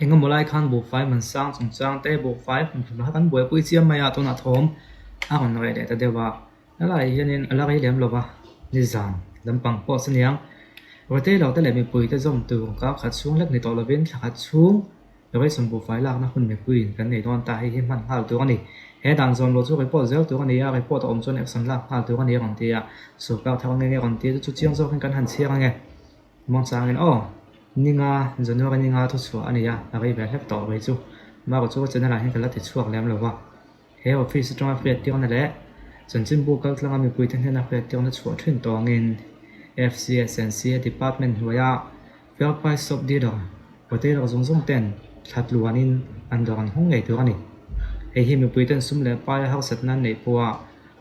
Engemaw lai khan buhfai man sang chungchang te buhfai hmun hmun kha kan buaipui chiam mai a tunah thawm a rawn reh leh ta deuh a helaiah hianin a la rei lem lo va nizan lampang pawh chu niang retail te leh mipui te zawm tur kar khat chhung hlek ni tawh lovin thla khat chhung Ration buhfai lakna hun mipuiin kan nei dawn ta hei hi hman nghal tur a ni. He dan zawm lo chu report zel tur a ni a, report a awm chuan action lak nghal tur a ni a rawn ti a, sorkar thar nge nge rawn ti a, chu chu chiang zawkin kan han chhiar ange. Muangchangin aw, ninga, January ninga thu chhuah a ni a, a rei ve hlek tawh rei chu. Marawh chu ka channel ah hian ka la ti chhuak lem lo va. He office atanga hriattirna leh chanchinbu kaltlanga mipuite hnena hriattirna chhuah thin tawngin FCSNCA department hnuaia Fair price shop dealer, retailer zawng zawng ten thla tluanin an dawr an hawng ngei tur a ni. Hei hi mipui ten sum leh paia harsatna an neih pawha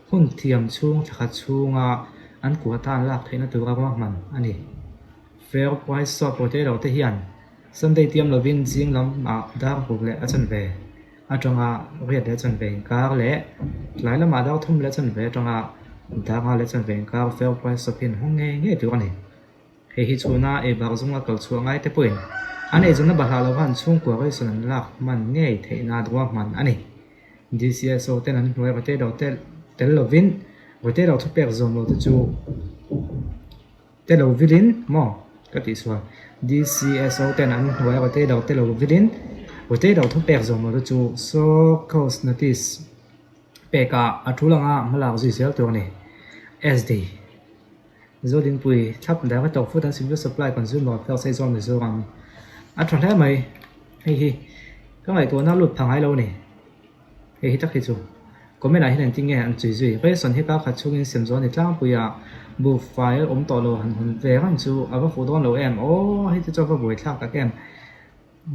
hun thiam chhung thla khat chhunga an kuata an lak theihna tura ruahman a ni. Fair price shop retailer te hian Sunday tiam lovin zing lamah dar ruk leh a chanve atanga riat leh chanve inkar leh tlai lamah dar thum leh chanve atanga dar nga leh chanve inkar fair price shop hi an hawng ngei ngei tur a ni. Hei hi chhuna ei bak zawnga kal chhuah ngai te pawhin an eizawnna bahlah lova an chhungkua ration an lak hman ngei theihna ruahman a ni. DCSO ten an hnuai retail te tel lovin retail thupek zawm lo te chu te lo vilin maw ka tih sual DCSO ten an hnuai retail te lo vilin retail thupek zawm lo te chu show cause notice pekah a tul anga hmalak zui zel tur a ni. SD. Zodingpui thlap dang a tawk fut an civil supply consumer affairs Aizawl Mizoram a tha hle mai hei hi ka ngaihtuahna lut pha ngai lo a ni hei hi tak hi chu comment ah hian engtin nge an chui zui ration hi kar khat chhungin sem zawh a ni tlangpui a buhfai awm tawh lo han hawn ve reng chu a va fuh dawn lo em aw hei te chu a va buaithlak tak em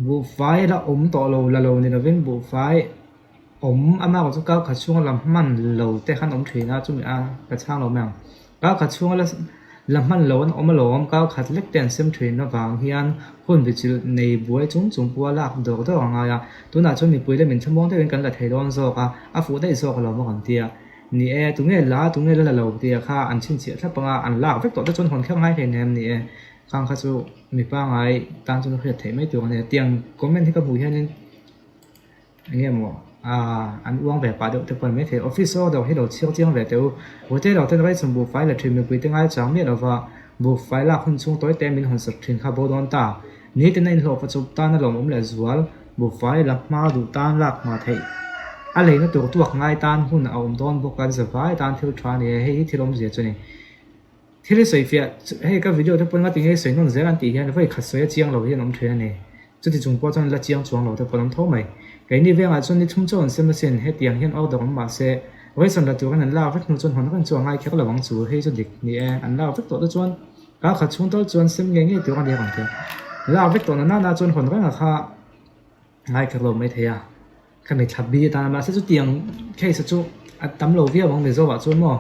buhfai la awm tawh lo la lo ni lovin buhfai. Awm a mah chu kar khat chhunga la hman lo te khan awm thin a chumi a ka chhang lo mai ang. Kar khat chhunga la la hman lo an awm alawm kar khat lek te an sem thin avang hian hun bichilh nei buai chung chung pawh a lak dawr dawr a ngai a. Tunah chuan mipui leh min thlamuang deuhin kan la thei dawn zawk a, a fuh daih zawk alawm a rawn ti a. Ni e, tunge la tunge la la lo tih kha an chhinchhiah thlap ang a, an lak vek tawh te chuan hawn kher ngai hleinem ni e. Khang kha chu mipa ngai tan chuan a hriat theih mai tur a ni a. Tiang comment hi ka hmuh hianin. Eng nge maw aaa an uang ve pah deuh te pawh a ni maithei. Office order hi lo chhiar chiang ve teh u. Hotel ah ten raichawm buhfai la thin mipui te ngai chang miah lova buhfai lak hun chhung tawi te min hawn sak thin kha bo dawn ta. Nitin a inhlawhfa chup tan a lawmawm leh zual buhfai la hma duh tan lak hma theih a leina tur tuak ngai tan hun a awm dawn bawk a zavai tan thil tha a ni e. Hei hi thil awmzia chu a ni. Thil i sawi fiah hei ka video te pawn nga tinge i sawi nawn zel an tih hian vawi khat sawi a chiang lo hian awm thin a ni. Chuti chung pawh chuan la chiang chuang lo te pawh an awm tho mai. Keini vengah chuan ni thum chu an sem asin, hetiang hian order awm mah se ration la turin an lak vek hnu chuan hawn reng chu a ngai kher lo ang chu, hei chu dik ni e, an lak vek tawh te chuan kar khat chhung tal chuan sem ngei ngei tur a ni a rawn ti a. Lak vek tawh na nana chuan hawn reng a kha ngai kher lo mai thei a. Ka mi thlap bi atan a mahse chutiang case chu a tam lo viau ang Mizo ah chuan maw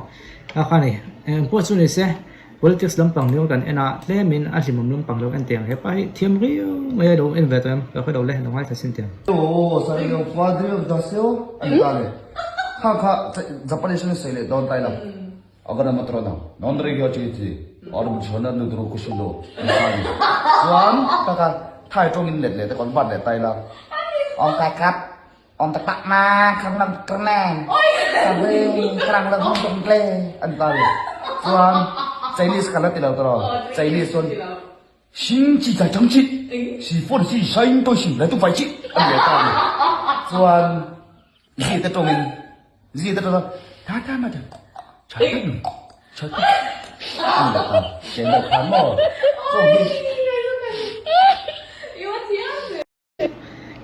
a kha ni eng pawh chu ni se politics lampang ni kan en a tlemin a hlimawm lampang lo en teh ang hepa hi thiam riau mai a lo en ve tawh em ka hre lo le lo ngaithla sin teh ang.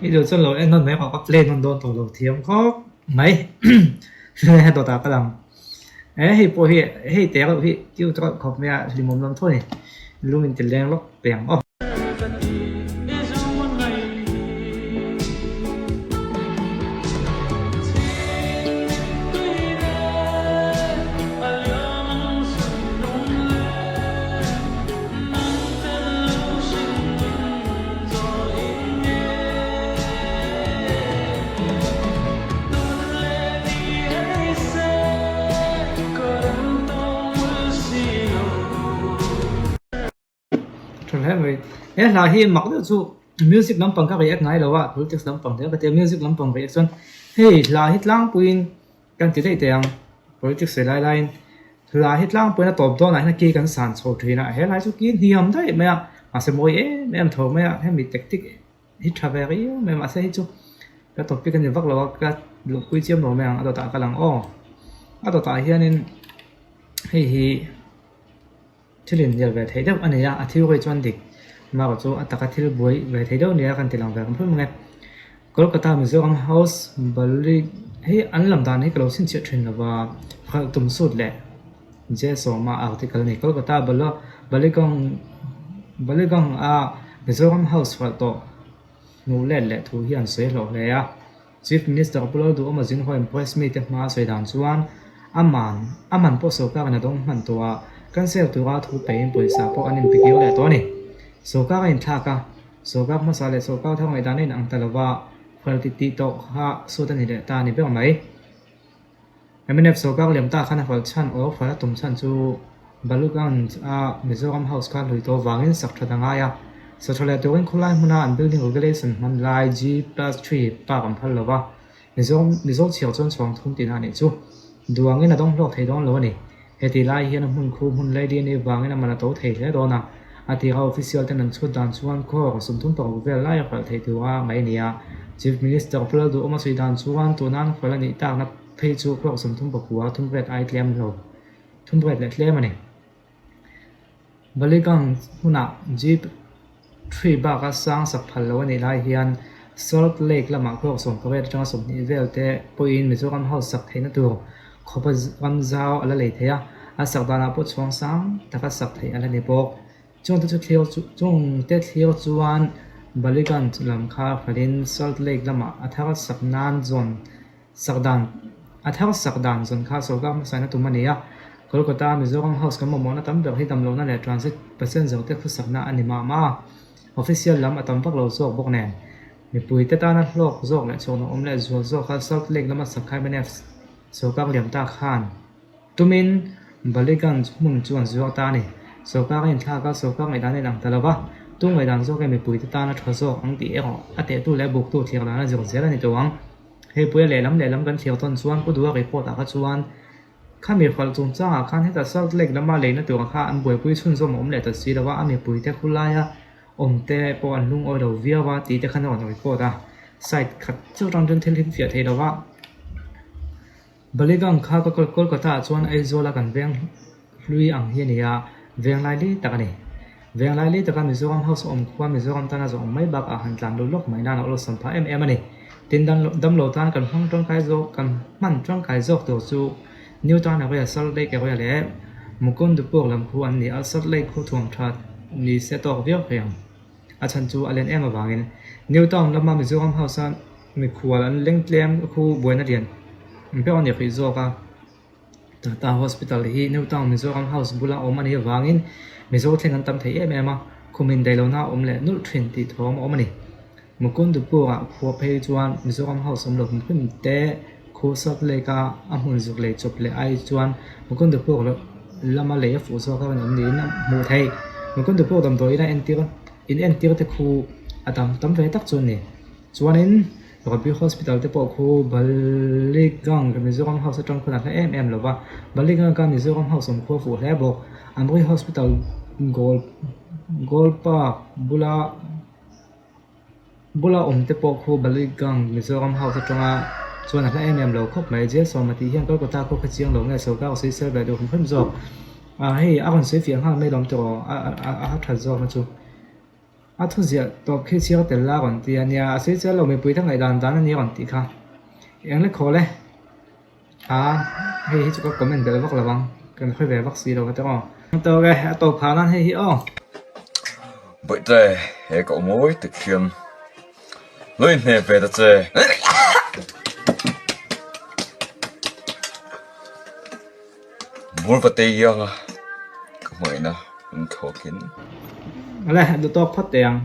I duh chuan lo en nawn mai rawh ka play nawn dawn tawh lo thiam khawp mai he dawtah ka lang e hei pawh hi hei te reuh hi cute reuh khawp mai a hlimawm lam tho a ni lung in ti leng lawk teh ang aw. Tha hle mai. He hla hi mak deuh chu. Music lampang ka react ngai lo a, politics lampang te ka tia music lampang react chuan hei hla hi tlangpuiin kan ti daih teh ang politics sawi lai laiin hla hi tlangpuiin a tawp dawnah hian key kan san chho thin a, he lai chu key hniam daih mai a mahse mawi em em tho mai a hemi tactic hi tha ve riau mai mahse hei chu ka topic a ni vak lo a ka luhpui chiam lo mai ang a dawtah ka lang aw a dawtah hianin hei hi. Thil inhnial ve theih deuh a ni a, a theory chuan dik mah chu a taka thil buai ve thei deuh nia kan ti lang ve ang phawt mai. Kolkata Mizoram House Bali hei an lam dan hi ka lo chhinchhiah thin lova khalh tum sut leh J Sawma article a ni. Kolkata Baligang Baligang a Mizoram House hralh tawh hnuh let leh thu hi an sawi hlawh hle a. Chief Minister Pu Lalduhawma Zinhawiin press mite hma a sawi dan chuan a man a man pawh sawrkarin a dawng hman tawh a, cancel tura thu peiin pawisa pawh an inpe kir leh tawh a ni. Sawrkar a inthlak a, sawrkar hmasa leh sawrkar thar ngaihdan a inang ta lova, khual ti tih tawh kha sut a ni leh ta a ni ber mai. Mnf sawrkar liam ta khan a hralh chhan or hralh a tum chhan chu Baluganj a Mizoram House kha hlui tawh vangin sak that a ngai a. Sa tha leh turin khawlai hmuna an building regulation hman lai G+3 park an phal lo va, Mizo Mizo chhiar chuan chhuang thum tihna a nih chu. Duangin a dawng hlawk thei dawn lo a ni. Heti lai hian a hmun khu hmun lai DNA vangin a man a to thei hle dawn a, a tira official ten an chhut dan chuan khaw 36 vel lai a hralh theih tur a ngaih a ni a. Chief Minister Pu Lalduhawma sawi dan chuan tuna an hralh a nih takna phei chu khaw 39 thum ret ai tlem lo thum ret leh tlem a ni. Baligang hmunah Jeep Three baka sang sak phal lo a nih lai hian Salt Lake lamah khuak 18 atanga 20 vel te pawhin Mizoram House sak theihna tur khawpa ram zau a la lei thei a, a sak danah pawh chhuang sang taka sak theih a la ni bawk. Chungte chu thlir chu chungte thlir chuan Baliganj lam kha hralhin Salt Lake lamah a thar sak nan zawn Sak dan, A thar sak dan zawn kha sorkar hmasaina tum a ni a, Kolkata Mizoram House kan mamawhna tam ber hi damlohna leh transit passenger te khawsakna a ni mah mah a, official lam a tam vak lo zawk bawk nen. Mipuite tana hlawk zawk leh chhuahna awm leh zual zawka Salt Lake lama sak kha mnf sorkar liam ta khan tumin Baliganj hmun chu an zuar ta a ni. Sorkar a inthlak a, sorkar ngaihdan a inang ta lo va, tu ngaihdan zawk nge mipuite tana tha zawk ang tih erawh a tehtu leh a buktu thlir dan a zir zel a ni tawh ang. Hei puia lehlam lehlam kan thlir tawn chuan Pu Dua report ah kha chuan khami hralh chungchang ah khan heta Salt Lake lama leina tur kha an buaipui chhunzawm a awm leh ta si lo a, a mipuite khulaia awm te pawh an lungawi lo viau a tih te khan a rawn report a, site khat chauh atang chuan thil him fiah thei lo a. Baligang kha ka Kolkata ah chuan Aizawl a kan veng hlui ang hi a ni a, veng laili tak a ni. Veng laili taka Mizoram House a awm khuan Mizoram tana zawh awm mai bakah han tlan luh lawk mai nan a awlsam phah em em a ni. Tin, damlo tan kan hmang tangkai zawk kan hman tangkai zawk tur chu New Town Area, Salt Lake Area leh Mukundupur lam khu an ni a, Salt Lake khu thuam tha ni se tawk viau thei ang. A chhan chu a len em avangin New Town lama Mizoram House a mikhual an leng tlem khu buaina lian ber a ni hrih zawk a. Tata Hospital hi New Town Mizoram House bula awm a nih avangin Mizo thleng an tam thei em em a, khum indaihlohna a awm leh nulh thin tih thawm a awm a ni. Mukundupur-ah khua phei chuan Mizoram House awm lo hrim hrim te khu Salt Lake-a a hmun zuk lei chawp leh ai chuan Mukundupur lama lei a fuh zawk a rawn awm niin a hmuh theih. Mukundupur damdawiin a entir in entir te khu a tam tam ve tak chu a ni. Chuanin Rabi Hospital te pawh khu Baligang Mizoram House atang khawn a hla em em lo va, Baligang kha Mizoram House awm khu a fuh hle bawk. Amri Hospital Goal Goal Park bula bula awm te pawh khu Baligang Mizoram House atanga chuan a hla em em lo khawp mai. Jesawm a tih hian Kolkata khaw kha chiang lo nge sorkar a sawi sel ve duh hrim hrim zawk. Ah hei a rawn sawi fiah nghal mai lawm tawh a a that zawk na chu. A thu ziah tawp khi chhiar tel la rawn ti a nia, a sawi chiah lo mipui te ngaihdan dan a ni rawn tih kha. Eng le khawl e? A, hei hi chu ka comment belh vak lo ang, kan hre ve vak si lo a tawng. A tawk e, a tawp phah nan hei hi aw. Bawihte, he ka awm awi tak hian lo inhne ve ta che. Murvate ianga ka hmuaina min thawkin. Awle, duh tawk phawt teh ang.